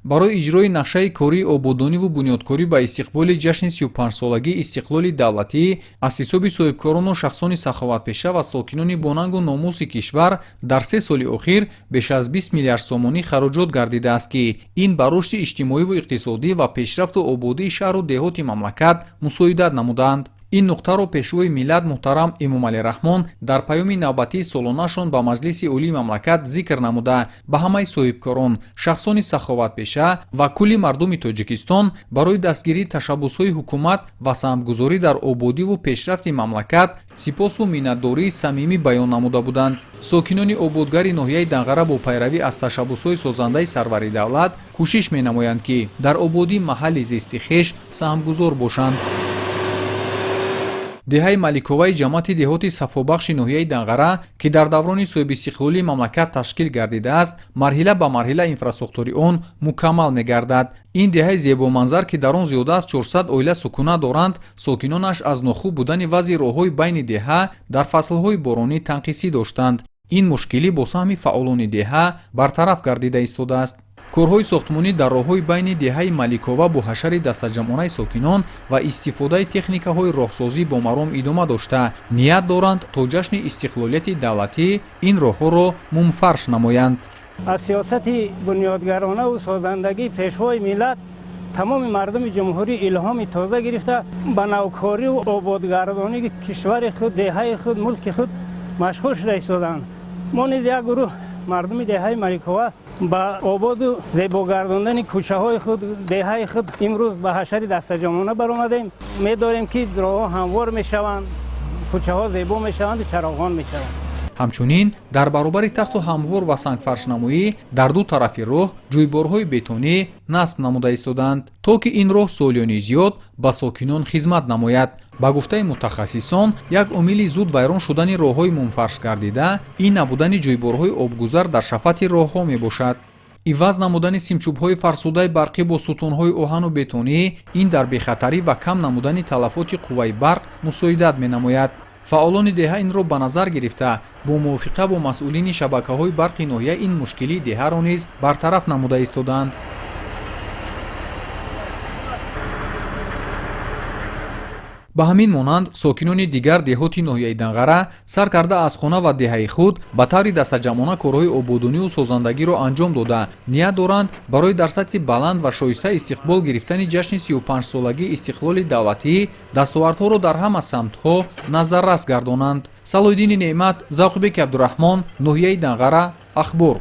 Барои иҷрои нақшаи кории ободониву бунёдкорӣ ба истиқболи ҷашни 35-солагии истиқлоли давлатӣ аз ҳисоби соҳибкорону шахсони саховатпеша ва сокинони бонангу номуси кишвар дар 3 соли охир беш аз 20 миллиард сомонӣ хароҷот гардидааст, ки ин ба рушди иҷтимоиву иқтисодӣ ва пешрафту ободии шаҳру деҳоти мамлакат мусоидат намуданд. Ин нуқтаро пешвои миллат муҳтарам Эмомалӣ Раҳмон дар паёми навбатии солонашон ба Маҷлиси Олии мамлакат зикр намуда, ба ҳамаи соҳибкорон, шахсони саховатпеша ва кулли мардуми Тоҷикистон барои дастгирии ташаббусҳои ҳукумат ва саҳмгузорӣ дар ободиву пешрафти мамлакат сипосу миннатдории самимӣ баён намуда буданд. Сокинони ободгари ноҳияи Данғара бо пайравӣ аз ташаббусҳои созандаи сарвари давлат кӯшиш менамоянд, ки дар ободии маҳалли зисти хеш саҳмгузор бошанд. Деҳаи Маликоваи ҷамоати деҳоти Сафобахши ноҳияи Данғара, ки дар даврони соҳибистиқлолии мамлакат ташкил гардидааст, марҳила ба марҳила инфрасохтори он мукаммал мегардад. Ин деҳаи зебоманзар, ки дар он зиёда аз 400 оила сукунат доранд, сокинонаш аз нохуб будани вазъи роҳҳои байни деҳа дар фаслҳои боронӣ танқисӣ доштанд. Ин мушкилӣ бо саҳми фаъолони деҳа бартараф гардида истодааст. Корҳои сохтмонӣ дар роҳҳои байни деҳаи Маликова бо ҳашари дастаҷамъонаи сокинон ва истифодаи техникаҳои роҳсозӣ бо маром идома дошта, ният доранд то ҷашни истиқлолияти давлатӣ ин роҳҳоро мумфарш намоянд. Аз сиёсати бунёдгаронаву созандагии пешвои миллат тамоми мардуми ҷумҳурӣ илҳоми тоза гирифта, ба навкориву ободгардонии кишвари худ, деҳаи худ, мулки худ машғул шуда истоданд. Мо низ як гурӯҳ мардуми деҳаи Маликова ба ободу зебогардондани кӯчаҳои худ, деҳаи худ имрӯз ба ҳашари дастаҷамъона баромадем. Медорем, ки роҳҳо ҳамвор мешаванд, кӯчаҳо зебо мешаванду чароғон мешаванд. Ҳамчунин дар баробари тахту ҳамвор ва сангфаршнамоӣ дар ду тарафи роҳ ҷӯйборҳои бетонӣ насб намуда истоданд, то ки ин роҳ солиёни зиёд ба сокинон хизмат намояд. Ба гуфтаи мутахассисон, як омили зуд вайрон шудани роҳҳои мумфарш гардида ин набудани ҷӯйборҳои обгузар дар шафати роҳҳо мебошад. Иваз намудани симчӯбҳои фарсудаи барқӣ бо сутунҳои оҳану бетонӣ ин дар бехатарӣ ва кам намудани талафоти қувваи барқ мусоидат менамояд. Фаъолони деҳа инро ба назар гирифта, бо мувофиқа бо масъулини шабакаҳои барқи ноҳия ин мушкилии деҳаро низ бартараф намуда истоданд. Ба ҳамин монанд сокинони дигар деҳоти ноҳияи Данғара сар карда аз хона ва деҳаи худ ба таври дастаҷамъона корҳои ободониву созандагиро анҷом дода, ният доранд барои дар сатҳи баланд ва шоиста истиқбол гирифтани ҷашни 35-солагии истиқлоли давлатӣ дастовардҳоро дар ҳама самтҳо назаррас гардонанд. Салоҳиддини Неъмат, Завқибеки Абдураҳмон, ноҳияи Данғара, Ахбор.